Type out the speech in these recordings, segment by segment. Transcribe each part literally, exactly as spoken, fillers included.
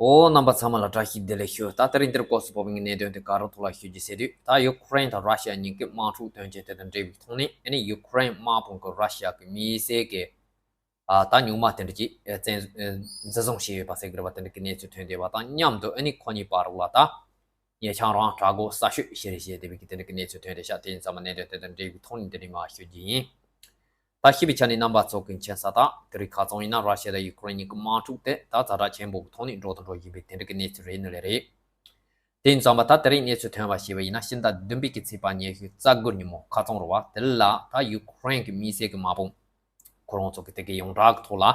ཨོ། རྣམ་པ་ཚང་མ་ལ་བཀྲ་ཤིས་བདེ་ལེགས་ཞུ། ད་དེ་རིང་འདིར་སྐོར་སུ་བབས་པའི་གནད་དོན་དེ་ག་རུ་ཐོག་ལ་ཞུ་རྒྱུ་ཟེར་དུས། ད་ཡུ་ཀེ་རེན་དང་ར་ཤི་ཡ་གཉིས་ཀྱི་དམག་འཁྲུག་དོན་རྐྱེན་དེ་དང་འབྲེལ་བའི་ཐོག་ནས། ཨ་ནི་ཡུ་ཀེ་རེན་དམག་དཔུང་གིས་ར་ཤི་ཡ་གི་མི་སེར་གྱི་ཨ་ད་སྨྱུག་མ་དེ་འདྲ་ཅིག་ཨ་བཙན་འཛིན་བཟུང་བྱས་ཡོད་པ་ཟེར་གྱི་རེད་པ། དེ་འདྲ་གི་གནས་ཚུལ་ཐོན་བསྡད་པ་དང་མཉམ་དུ། ཨ་ནི་ཁོ་གཉིས་བར་ལ་ད་ཉེ་ཆར་རང་དྲག་རྒོལ་གསར་ཤོས་བྱས་རེད་ཞེས་དེ་བས་ཀྱི་དེ་འདྲ་གི་གནས་ཚུལ་ཐོན་བསྡད་ཤག་དེ་ཡིན་ཙང་མ་གནད་དོན་དེ་དང་འབྲེལ་བའི་ཐོག་ནས་འདི་ནས་མར་ཞུ་རྒྱུ་ཡིན། ད་ཤེས་པའི་ཆ་ནས་རྣམ་པ་ཚོ་གི་མཁྱེན་གསལ་ལྟར། དེ་རིང་ཁ་རྩང་ཡིན་ན་ར་ཤི་ཡ་དང་ཡུ་ཀེ་རེན་གཉིས་ཀྱི་དམག་འཁྲུག་དེ་ད་ཛ་དྲག་ཆེན་པོ་གི་ཐོག་ནས་འགྲོ་དང་འགྲོ་བཞིན་པའི་དེ་འདྲ་གི་གནས་ཚུལ་རེད་ནི་ལས་རེད། དེ་ཡིན་ཙང་མ་ད་དེ་རིང་གནས་ཚུལ་ཐོན་པ་ཞེས་པ་ཡིན་ན། ཕྱི་ཟླ་བདུན་པའི་གི་ཚེས་པ་ཉི་ཤུ་རྩ་དགུ་ཉིན་མོ་ཁ་རྩང་རེད་པ། དེ་ལ་ད་ཡུ་ཀེ་རེན་གྱི་མི་སེར་གྱི་དམག་དཔུང་ཁོ་རང་ཚོ་གི་དེ་གི་ཡོངས་གྲགས་ཀྱི་ཐོག་ལ་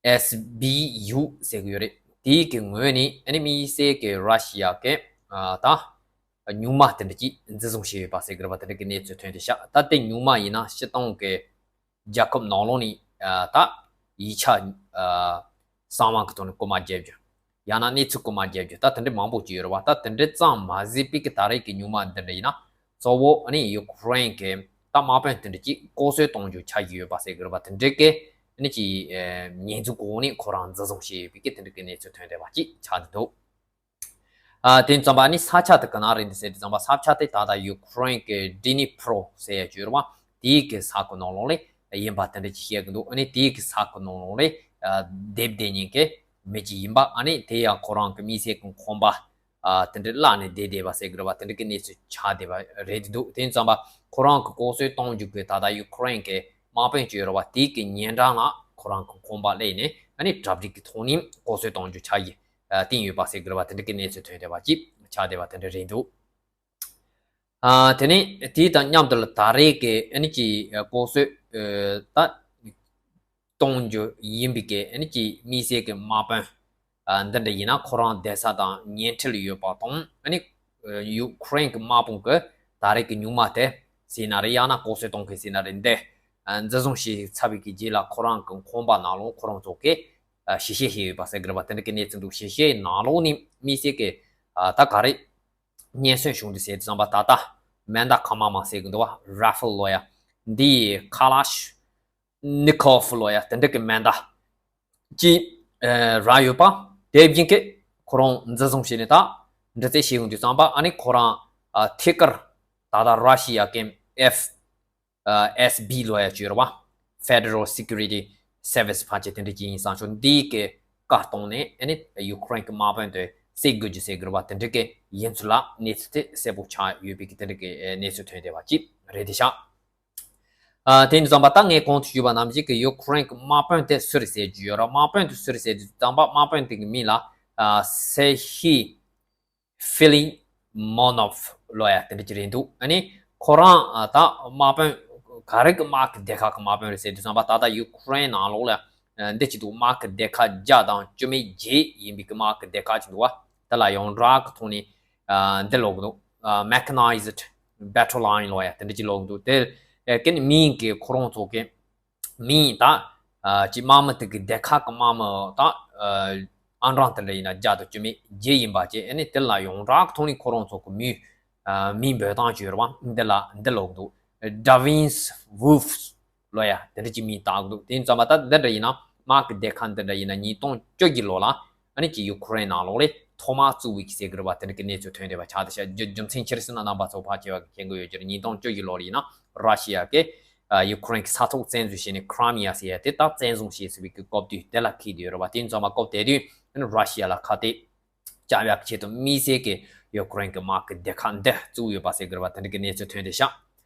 ཨེས་བི་ཡུ་ཟེར་གྱི་ཡོད་རེད། དེའི་གི་ངོས་ནས་ཨ་ནི་དམིགས་བསལ་གྱི་ར་ཤི་ཡ་གི་ཨ་ད་སྨྱུག་མ་དེ་འདྲ་ཅིག་འཛིན་བཟུང་བྱས་ཡོད་པ་ཟེར་གྱི་རེད་པ། དེ་འདྲ་གི་གནས་ཚུལ་ཐོན་བསྡད་ཤག་ད་དེ་སྨྱུག་མ་ཡིན་ན་སྤྱིར་བཏང་གི་རྒྱལ་ཁབ་ནང་ལོགས་ནས་ཨ་ད་ཡིག་ཆ་ཨ་གསང་བ་གི་ཐོག་ནས་རྐུ་མ་རྒྱག་རྒྱུ། ཡང་ན་གནས་ཚུལ་རྐུ་མ་རྒྱག་རྒྱུ། ད་དེ་འདྲ་མང་པོ་ཅིག་ཡོད་རེད་པ། ད་དེ་འདྲ་ཙམ་མ་ཟད་པའི་གི་ད་རེས་ཀྱི་སྨྱུག་མ་འདི་འདྲ་ཡིན་ན་གཙོ་བོ་ཨ་ནི་ཡུ་ཀེ་རེན་གྱི་ད་དམག་དཔོན་དེ་འདྲ་ཅིག་ལྐོག་གསོད་གཏོང་རྒྱུ་ཆགས་ཀྱི་ཡོད་པ་ཟེར་གྱི་རེད་པ། དེ་འདྲ་གི་ཨ་ནི་ཅིག་ཨ་ཉེས་འཛུགས་འོག་ནས་ཁོ་རང་འཛིན་བཟུང་བྱས་ཡོད་པའི་གི་དེ་འདྲ་གི་གནས་ཚུལ་ཐོན་བསྡད་པ་ཅིག་ཆགས་བསྡད་འདུག་ཨ་དེ་ཙམ་པ་ནི་ས་ཆ་དེ་ག་ན་རེད་འདུག་ཟེར་དུས་ཙམ་པ། ས་ཆ་དེ་ད་ལྟ་ཡུ་ཀེ་རེན་གྱི་ཌི་ནི་པྲོ་ཟེར་ཡ་ཅིག་ཡོད་རེད་པ། དེའི་གི་ས་ཁུལ་ནང་ལོགས་ལ་ཡིན་པ་དེ་འདྲ་ཅིག་བཤད་གི་འདུག་ཨ་ནི་དེའི་གི་ས་ཁུལ་ནང་ལོགས་ལ་ཨ་སྡོད་བསྡད་མཁན་གྱི་མི་ཅིག་ཡིན་པ། ཨ་ནི་དེ་ཡང་ཁོ་རང་གི་དམིགས་བསལ་གྱི་ཁང་པ་ཨ་དེ་འདྲ་བརླགས་ནས་བསྡད་བསྡད་པ་ཟེར་གི་རེད་པ། དེ་འདྲ་གི་གནས་ཚུལ་ཆགས་བསྡད་པ་རེད་འདུག་དེ་ཙམ་པ་ཁོ་རང་གི་ལྐོག་གསོད་གཏོང་རྒྱུ་གི་ད་ལྟ་ཡུ་ཀེ་རེན་གྱི་དམག་དཔོན་ཅིག་ཡོད་རེད་པ། དེའི་གི་ཉེ་འགྲམ་ལ་ཁོ་རང་གི་ཁང་པ་གླས་ནས་ཨ་ནི་གྲ་སྒྲིག་གི་ཐོག་ནས་ལྐོག་གསོད་གཏོང་རྒྱུ་ཆགས་ཡིན། ཨ་བསྟན་ཡོད་པ་ཟེར་གི་རེད་པ། དེ་འདྲ་གི་གནས་ཚུལ་ཐོན་བསྡད་པ་ཅིག་ཆགས་བསྡད་པ་དེ་འདྲ་རེད་འདུག་ཨ་དེ་ནས་དེ་དང་མཉམ་དུ་ལ་ད་རེས་ཀྱི་ཨ་ནི་ཅིག་ལྐོག་གསོད་ཨ་ད་གཏོང་རྒྱུ་ཡིན་པའི་གི་ཨ་ནི་ཅིག་དམིགས་བསལ་གྱི་དམག་དཔོན་ཨ་འདི་འདྲ་ཡིན་ན་ཁོ་རང་བསྡད་ས་དང་ཉེ་འཁྲིས་ཡོད་པ་དང་། ཨ་ནི་ཡུ་ཀེ་རེན་གྱི་དམག་དཔུང་གི་ད་རེས་ཀྱི་སྨྱུག་མ་དེ་ཟེར་ན་རེད། ཡང་ན་ལྐོག་གསོད་གཏོང་མཁན་ཟེར་ན་རེད། འདི་ཨ་འཛིན་བཟུང་བྱས་ཚར་བའི་གི་རྗེས་ལ་ཁོ་རང་གི་ཁང་པ་ནང་ལོགས་ཁོ་རང་ཚོ་གིས་ཨ་ཞིབ་བཤེར་བྱས་ཡོད་པ་ཟེར་གི་རེད་པ། དེ་འདྲ་གི་གནས་ཚུལ་འདུག་ཞིབ་བཤེར་ནང་ལོགས་ནས་དམིགས་བསལ་གྱི་ཨ་ད་ག་རེ་སྙན་སེང་བྱུང་འདུག་ཟེར་དུས་ཙམ་པ། ད་ལྟ་མེ་མདའ་གང་མང་མང་ཟེར་གི་འདུག་པ། ར་ཧྥལ་ལབ་ཡ་འདི་ཡི་ཁ་ལ་ཤི་ནི་ཁོབ་ལབ་ཡ་དེ་འདྲ་གི་མེ་མདའ་ཅིག་ཨ་རག་ཡོད་པ། དེ་བཞིན་གྱི་ཁོ་རང་འཛིན་བཟུང་བྱས་ནས་ད་འདྲི་རྩད་བྱེད་ཡོང་དུས་ཙམ་པ། ཨ་ནི་ཁོ་རང་ཨ་ཐད་ཀར་ད་ལྟ་ར་ཤི་ཡ་གི་ཨེཕ་ཨ་ཨེས་བི་ལབ་ཡ་ཅིག་ཡོད་རེད་པ། Federal Security Service ཕལ་ཆེར་དེ་འདྲ་ཅིག་ཡིན་བསམ་བྱུང་། འདིའི་གི་བཀའ་གཏོང་ནས་ཨ་ནི་ཡུ་ཀེ་རེན་གྱི་དམག་དཔོན་དེ་བསད་དགོས་རྒྱུ་ཟེར་གི་རེད་པ། དེ་འདྲ་གི་ཡིན་ཚུལ་ལ་གནས་ཚུལ་དེ་གསལ་པོ་ཆགས་ཡོད་པའི་གི་དེ་འདྲ་གི་གནས་ཚུལ་ཐོན་བསྡད་པ་ཅིག་རེད་དེ་ཤག་ཨ་དེ་ཡིན་དུས་ཙམ་པ་ད་ངས་གོང་དུ་ཞུས་པ་ནང་བཞིན་གྱི་ཡུ་ཀེ་རེན་གྱི་དམག་དཔོན་དེ་སུ་རེད་ཟེར་རྒྱུ་ཡོད་ར། དམག་དཔོན་དེ་སུ་རེད་ཟེར་དུས་ཙམ་པ། དམག་དཔོན་དེ་གི་མིང་ལ་ཨ་སེ་ཧི་ཧྥི་ལི་མོ་ནོབ་ལབ་ཡ་དེ་འདྲ་ཅིག་རེད་འདུག་ཨ་ནི་ཁོ་རང་ཨ་ད་དམག་དཔོན་ག་རེ་གི་དམག་གི་སྡེ་ཁག་གི་དམག་དཔོན་རེད་ཟེར་དུས་ཙམ་པ། ད་ལྟ་ཡུ་ཀེ་རེན་ནང་ལོགས་ལ་ཨ་འདི་ཅིག་འདུག་དམག་གི་སྡེ་ཁག་བརྒྱ་དང་བཅུ་མེད་བརྒྱད་ཡིན་པའི་གི་དམག་གི་སྡེ་ཁག་ཅིག་འདུག་པ། དེ་ལ་ཡོངས་གྲགས་ཀྱི་ཐོག་ནས་ཨ་འདི་ལབ་གི་འདུག་ཨ་Mechanized Battalion ལབ་ཡ་དེ་འདྲ་ཅིག་ལབ་གི་འདུག་དེ་ཨ་ཀན་མིང་གི་ཁོ་རང་ཚོ་གི་མིང་ད་ཨ་ཅིག་དམག་མི་དེ་གི་སྡེ་ཁག་གི་དམག་མི་ད་ཨ་ཨང་གྲངས་དེ་འདྲ་ཡིན་ན་བརྒྱ་དང་བཅུ་མེད་བརྒྱད་ཡིན་པ་བྱས། ཨ་ནི་དེ་ལ་ཡོངས་གྲགས་ཀྱི་ཐོག་ནས་ཁོ་རང་ཚོ་གི་མིང་ཨ་མིང་འབོད་སྟངས་ཅིག་ཡོད་རེད་པ། འདི་ལ་འདི་ལབ་གི་འདུག Darwin's Wolves ལབ་ཡ་དེ་འདྲ་ཅིག་མིང་བཏགས་འདུག་དེ་ཡིན་ཙམ་པ་ད་འདི་འདྲ་ཡིན་ན་དམག་གི་སྡེ་ཁག་འདི་འདྲ་ཡིན་ན་ཉིས་སྟོང་བཅུ་གི་ལོ་ལ་ཨ་ནི་ཅིག་ཡུ་ཀེ་རེན་ནང་ལོགས་ལ་ཐོག་མར་བཙུགས་པའི་གི་ཟེར་གི་རེད་པ། དེ་འདྲ་གི་གནས་ཚུལ་ཐོན་བསྡད་པ་ཆགས་བསྡད་ཤག་རྒྱུ་རྒྱུ་མཚན་ཅི་རེད་ཟེར་ན། རྣམ་པ་ཚོ་ཕལ་ཆེ་བ་གི་མཁྱེན་གི་ཡོད་ཀྱི་རེད། ཉིས་སྟོང་བཅུ་གི་ལོ་ལ་ཡིན་ན་ར་ཤི་ཡ་གིས་ཨ་ཡུ་ཀེ་རེན་གྱི་ས་ཐོག་བཙན་འཛུལ་བྱས་ནས་ཁྲི་མི་ཡ་ཟེར་ཡ་དེ་ད་བཙན་བཟུང་བྱས་ཟེར་བའི་གི་སྐབས་དུས་དེ་ལ་འཁེལ་བསྡད་ཡོད་རེད་པ། དེ་ཡིན་ཙམ་པ་སྐབས་དེ་དུས་ཨ་ནི་ར་ཤི་ཡ་ལ་ཁ་གཏད་བཅག་ཡག་གི་ཆེད་དུ་དམིགས་བསལ་གྱི་ཡུ་ཀེ་རེན་གྱི་དམག་གི་སྡེ་ཁག་འདི་བཙུགས་ཡོད་པ་ཟེར་གི་རེད་པ། དེ་འདྲ་གི་གནས་ཚུལ་ཐོན་བསྡད་ཤག་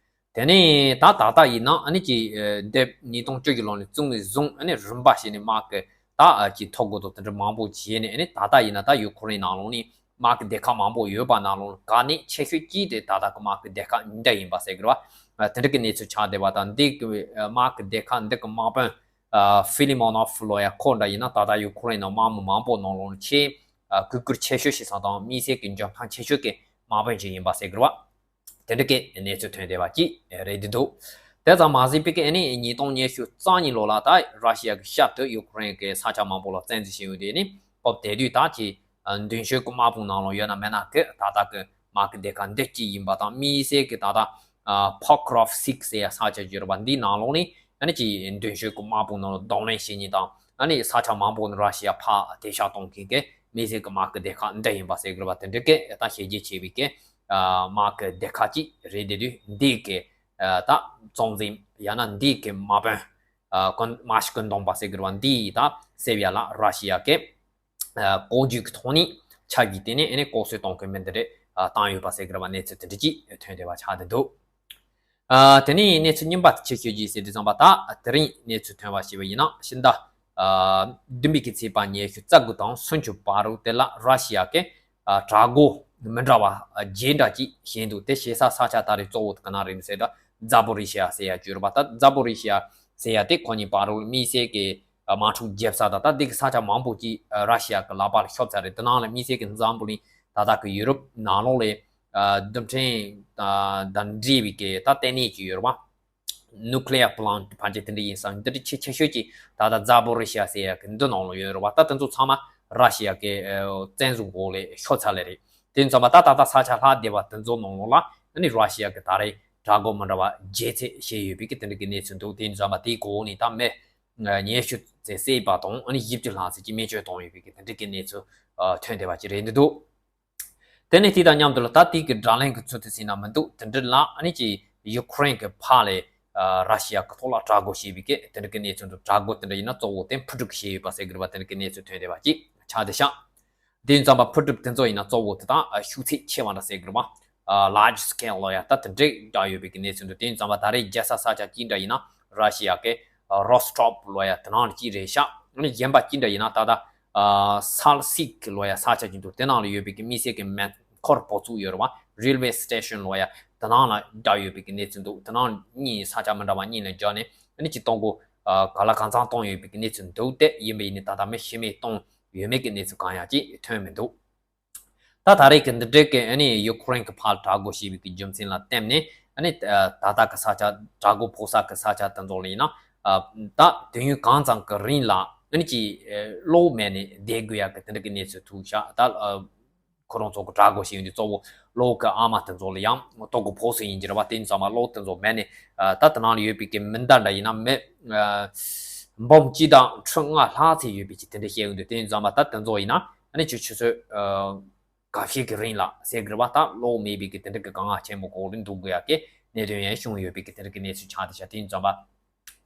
དེ་ནས་ད་ད་ལྟ་ཡིན་ན་ཨ་ནི་ཅིག་ཨ་འདི་ཉིས་སྟོང་བཅུ་གི་ལོ་ནས་བཙུགས་ནས་བཟུང་ཨ་ནི་རིམ་པ་བྱས་ནས་དམག་གི་ད་ཨ་ཅིག་ཐོ་འགོད་དང་དེ་འདྲ་མང་པོ་བྱས་ནས། ཨ་ནི་ད་ལྟ་ཡིན་ན་ད་ཡུ་ཀེ་རེན་ནང་ལོགས་ནས་དམག་གི་སྡེ་ཁག་མང་པོ་ཡོད་པ་ནང་ལོགས་ག་ནས་ཆེ་ཤོས་གཅིག་དེ་ད་ལྟ་གི་དམག་གི་སྡེ་ཁག་འདི་ཡིན་པ་ཟེར་གི་རེད་པ། ཨ་དེ་འདྲ་གི་གནས་ཚུལ་ཆགས་བསྡད་པ་དང་། འདི་གི་ཨ་དམག་གི་སྡེ་ཁག་འདི་གི་དམག་དཔོན་ཨ་ཧྥི་ལི་མོ་ནོབ་ལབ་ཡ་ཁོ་འདྲ་ཡིན་ན་ད་ལྟ་ཡུ་ཀེ་རེན་ནང་དམག་མི་མང་པོ་ནང་ལོགས་ནས་ཆེས་ཨ་གུས་བཀུར་ཆེ་ཤོས་ཤིག་སོང་དང་། དམིགས་བསལ་གྱི་འཇོན་ཐང་ཆེ་ཤོས་ཀྱི་དམག་དཔོན་ཅིག་ཡིན་པ་ཟེར་གི་རེད་པ། དེ་འདྲ་གི་གནས་ཚུལ་ཐོན་བསྡད་པ་ཅིག་རེད་འདུག་དེ་ཙམ་མ་ཟད་པའི་གི་ཨ་ནི་ཉིས་སྟོང་ཉི་ཤུ་རྩ་གཉིས་ལོ་ལ་ད་ར་ཤི་ཡ་གི་ཞབས་ཏོག་ཡུ་ཀེ་རེན་གི་ས་ཆ་མང་པོ་ལ་བཙན་འཛུལ་བྱས་ཡོད་དེ། ཨ་ནི་སྐབས་དེ་དུས་ད་ཅིག་ཨ་མདུན་ཤོག་གི་དམག་དཔུང་ནང་ལོགས་ཡོད་ན་མེད་ན་གི་ད་ལྟ་གི་དམག་གི་སྡེ་ཁག་འདི་གཅིག་ཡིན་པ་དང་། དམིགས་བསལ་གྱི་ད་ལྟ་ཨ་Pokrov Six ཟེར་ཡ་ས་ཆ་ཅིག་ཡོད་རེད་པ། འདིའི་ནང་ལོགས་ནས་ཨ་ནི་ཅིག་མདུན་ཤོག་གི་དམག་དཔུང་ནང་ལོགས་གདོང་ལེན་བྱེད་མཁན་དང་། ཨ་ནི་ས་ཆ་མང་པོ་ནས་ར་ཤི་ཡ་ཕར་དེད་ཤག་གཏོང་མཁན་གྱི་ དམིགས་བསལ་གྱི་དམག་གི་སྡེ་ཁག་འདྲ་ཡིན་པ་ཟེར་དགོས་པ་དེ་འདྲ་གི་ད་བྱས་རྗེས་ཆེ་བའི་གི་དམག་གི་སྡེ་ཁག་ཅིག་རེད། དེ་དུས་འདི་གི་ད་གཙོ་འཛིན་ཡང་ན་འདི་གི་དམག་དཔོན་དམག་ཤི་ཀུན་སྟོང་པ་ཟེར་དགོས་པ་འདི་ད་སེར་བྱེས་ལ་ར་ཤི་ཡ་གི་ལྐོག་ཇུས་ཀྱི་ཐོག་ནས་ཆ་བཞག་དེ་ནས་ཨ་ནི་ལྐོག་གསོད་གཏོང་མཁན་མི་འདི་རེད་བཏང་ཡོད་པ་ཟེར་དགོས་པ་གནས་ཚུལ་དེ་འདྲ་ཅིག་ཐོན་བསྡད་པ་ཆགས་བསྡད་འདུག་ཨ། དེ་ནས་གནས་ཚུལ་རྙིང་པ་དེ་ཆེད་ཤོད་ཀྱི་ཟེར་དུས་ཙམ་པ་ད་དེ་རིང་གནས་ཚུལ་ཐོན་པ་ཞིག་ཡིན་ན་ཕྱི་ཟླ་ཨ། བདུན་པའི་གི་ཚེས་པ་ཉི་ཤུ་རྩ་དགུ་དང་སུམ་ཅུ་བར་དུ་དེ་ལ་ར་ཤི་ཡ་གི་ཨ། དྲག་རྒོལ་མི་འདྲ་བ་ཨ། བརྒྱད་འདྲ་ཅིག་བྱས་འདུག་དེ་བྱེད་ས་ས་ཆ་ད་རེས་གཙོ་བོ་དེ་ག་ན་རེད་ཟེར་ད་ཛ་པོ་རི་ཤི་ཡ་ཟེར་ཡ་ཅིག་ཡོད་རེད་པ། ད་ཛ་པོ་རི་ཤི་ཡ་ཟེར་ཡ་དེ་ཁོ་གཉིས་བར་དུ་དམིགས་བསལ་གྱི་ཨ། དམག་འཁྲུག་བརྒྱབ་ས་དང་ད་འདི་གི་ས་ཆ་མང་པོ་ཅིག་ཨ། ར་ཤི་ཡ་གི་ལག་པར་ཤོར་ཚར་རེད། དེ་ནང་ལ་དམིགས་བསལ་གྱི་འཛམ་བུ་གླིང་ད་ལྟ་གི་ཡུ་རོབ་ནང་ལོགས་ལ་ཨ། རྡུལ་ཕྲན་ཨ། དང་འབྲེལ་བའི་གི་ད་ལྟེ་གནས་ཅིག་ཡོད་རེད་པ། nuclear plant ཕལ་ཆེར་དེ་འདྲ་ཡིན་ཙང་འདི་འདྲ་ཆེས་ཆེ་ཤོས་ཀྱི་ད་ལྟ་ཛ་པོ་རི་ཤི་ཡ་ཟེར་ཡ་གི་འདི་ནང་ལ་ཡོད་རེད་པ། ད་དེ་ཚོ་ཚང་མ་ར་ཤི་ཡ་གི་ཨ། བཙན་བཟུང་འོག་ལ་ཤོར་ཚར་ལེ་རེད། དེ་ཡིན་ཙང་མ་ད་ད་ལྟ་ས་ཆ་ལྷག་བསྡད་པ་དེ་ཚོ་ནང་ལོགས་ལ་ཨ་ནི་ར་ཤི་ཡ་གི་ད་རེས་དྲག་རྒོལ་མི་འདྲ་བ་བརྒྱད་ཙམ་བྱས་ཡོད་པའི་གི་དེ་འདྲ་གི་གནས་ཚུལ་འདུག་དེ་ཡིན་ཙང་མ་དེའི་གོང་ནས་ད་མི་ཉི་ཤུ་ཙམ་བསད་པ་དང་ཨ་ནི་བཞི་བཅུ་ལྷག་ཙམ་གྱི་རྨས་སྐྱོན་བཏང་ཡོད་པའི་གི་དེ་འདྲ་གི་གནས་ཚུལ་ཨ། ཐོན་བསྡད་པ་ཅིག་རེད་འདུག་དེ་ནས་དེ་དང་མཉམ་དུ་ལ་ད་དེ་གི་དགྲ་ལན་གི་ཚུལ་དུ་ཟིན་ན་མི་འདུག་དེ་འདྲ་ལ་ཨ་ནི་ཅི་ཡུ་ཁུ་རེན་གི་ཕར་ལ་ཨ། ར་ཤི་ཡ་གི་ཐོག་ལ་དྲག་རྒོལ་བྱས་པའི་གི་དེ་འདྲ་གི་གནས་ཚུལ་འདུག་དྲག་རྒོལ་དེ་འདྲ་ཡིན་ན་གཙོ་བོ་དེ་ཕུ་དཀྲུག་བྱས་ཡོད་པ་ཟེར་གི་རེད་པ། དེ་འདྲ་གི་གནས་ཚུལ་ཐོན་བསྡད་པ་ཅིག་ཆགས་བསྡད་ཤག་དེ་ཡིན་ཙང་པ་ཕུ་དཀྲུག་དེ་ཚོ་ཡིན་ན་གཙོ་བོ་དེ་དང་ཤུགས་ཚད་ཆེ་བ་འདྲ་ཟེར་གི་རེད་པ། ཨ། large scale ལོ་ཡ་ད་དེ་འདྲས་བསྒྲགས་ཡོད་པའི་གི་གནས་ཚུལ་འདུག་དེ་ཡིན་ཙང་པ་ད་རེས་རྒྱལ་ས་ས་ཆ་གཅིག་འདྲ་ཡིན་ན་ར་ཤི་ཡ་གི་རོ་སི་ཊོབ་ལོ་ཡ་དེ་ནང་གཅིག་རེད་ཤག་ཨ་ནི་གཞན་པ་གཅིག་འདྲ་ཡིན་ན་ད་ལྟ་ཨ། སལ་སིག་ལོ་ཡ་ས་ཆ་གཅིག་འདུག་དེ་ནང་ལ་ཡོད་པའི་གི་དམིགས་བསལ་གི་མེ་འཁོར་སྤོ་ཚུགས་ཡོད་རེད་པ། railway station ལོ་ཡ་དེ་ནང་ལ་བསྒྲགས་ཡོད་པའི་གི་གནས་ཚུལ་འདུག་དེ་ནང་གཉིས་ས་ཆ་མི་འདྲ་བ་གཉིས་ལ་སྦྱར་ནས་ཨ་ནི་ཅིག་གཏོང་སྒོ་ཨ། ག་ལ་གང་འཚམ་གཏོང་ཡོད་པའི་གི་གནས་ཚུལ་འདུག་དེ་ཡིན་པ་ཡིན་ནའི་ད་ལྟ་མི་ཤི་རྨས་གཏོང་ཡོད་མེད་ཀྱི་གནས་ཚུལ་གང་ཡང་ཅིག་ཐོན་མི་འདུག་ད་ད་རེས་ཀྱི་འདི་འདྲའི་གི་ཨ་ནི་ཡུ་ཁུ་རེན་གྱི་ཕར་དྲག་རྒོལ་བྱས་པའི་གི་རྒྱུ་མཚན་ལ་བརྟེན་ནས་ཨ་ནི་ད་ལྟ་གི་ས་ཆ་དྲག་རྒོལ་ཕོག་ས་གི་ས་ཆ་དེ་ཚོ་ལ་ཡིན་ན་ད་དུས་ཡུན་གང་ཙམ་གི་རིང་ལ་ཨ་ནི་ཅིག་གློག་མེད་ནས་བསྡད་དགོས་ཡ་གི་དེ་འདྲ་གི་གནས་ཚུལ་ཐུག་ཤག་ད་ཁོ་རང་ཚོ་གི་དྲག་རྒོལ་བྱས་ཡོང་དུས་གཙོ་བོ་གློག་གི་ཨ་མ་དེ་ཚོ་ལ་ཡང་ལྟོ་གོས་ཕོག་སྲོལ་ཡིན་གྱི་རེད་པ། དེ་ཡིན་ཙང་མ་གློག་དེ་ཚོ་མེད་ནས་ད་དེ་ནང་ལ་ཡོད་པའི་གི་མི་འདྲ་འདྲ་ཡིན་ན་མི་འབུམ་གཅིག་དང་ཁྲི་ལྔ་ལྷག་ཙམ་ཡོད་པའི་གི་དེ་འདྲ་བཤད་ཡོང་དུས་དེ་ཡིན་ཙང་མ་ད་དེ་ཚོ་ཡིན་ན་ཨ་ནི་ཆུ་ཆུ་ཚོད་འགའ་ཤས་ཀྱི་རིང་ལ་ཟེར་གི་རེད་པ། ད་གློག་མེད་པའི་གི་དེ་འདྲ་གི་དཀའ་ངལ་ཆེན་པོ་གོ་རིང་འདུག་དགོས་ཡ་གི་གནད་དོན་ཡང་བྱུང་ཡོད་པའི་གི་དེ་འདྲ་གི་གནས་ཚུལ་ཆགས་བསྡད་ཤག་དེ་ཡིན་ཙང་མ་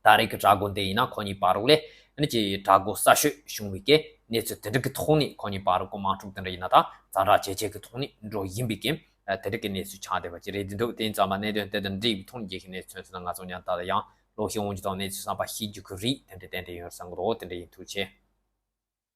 ད་རེས་ཀྱི་དྲག་རྒོལ་འདི་ཡིན་ན་ཁོ་གཉིས་བར་རུ་ལས་ཨ་ནི་ཅིག་དྲག་རྒོལ་གསར་ཤོས་བྱུང་བའི་གི་གནས་ཚུལ་དེ་འདྲ་གི་ཐོག་ནས་ཁོ་གཉིས་བར་རུ་གི་དམག་འཁྲུག་དེ་འདྲ་ཡིན་ན་ད་ཛ་དྲག་ཇེ་ཆེ་གི་ཐོག་ནས་འགྲོ་ཡིན་པའི་གི་དེ་འདྲ་གི་གནས་ཚུལ་ཆགས་བསྡད་པ་ཅིག་རེད་འདུག་དེ་ཡིན་ཙང་མ་གནད་དོན་དེ་དང་འབྲེལ་བའི་ཐོག་ནས་རྒྱལ་ཁའི་གནས་ཚུལ་ཐོན་ཚུལ་ལ་ང་ཚོ་མཉམ་དུ་ཡང་ལོག་ཤེས་འོང་རྒྱུ་དང་གནས་ཚུལ་གསར་པ་ཤེས་རྒྱུ་གི་རེད། དེ་འདྲ་ཏན་ཏན་ཡོད་བསམ་གི་རོ། དེ་འདྲ་ཡིན། ཐུགས་རྗེ་ཆེ།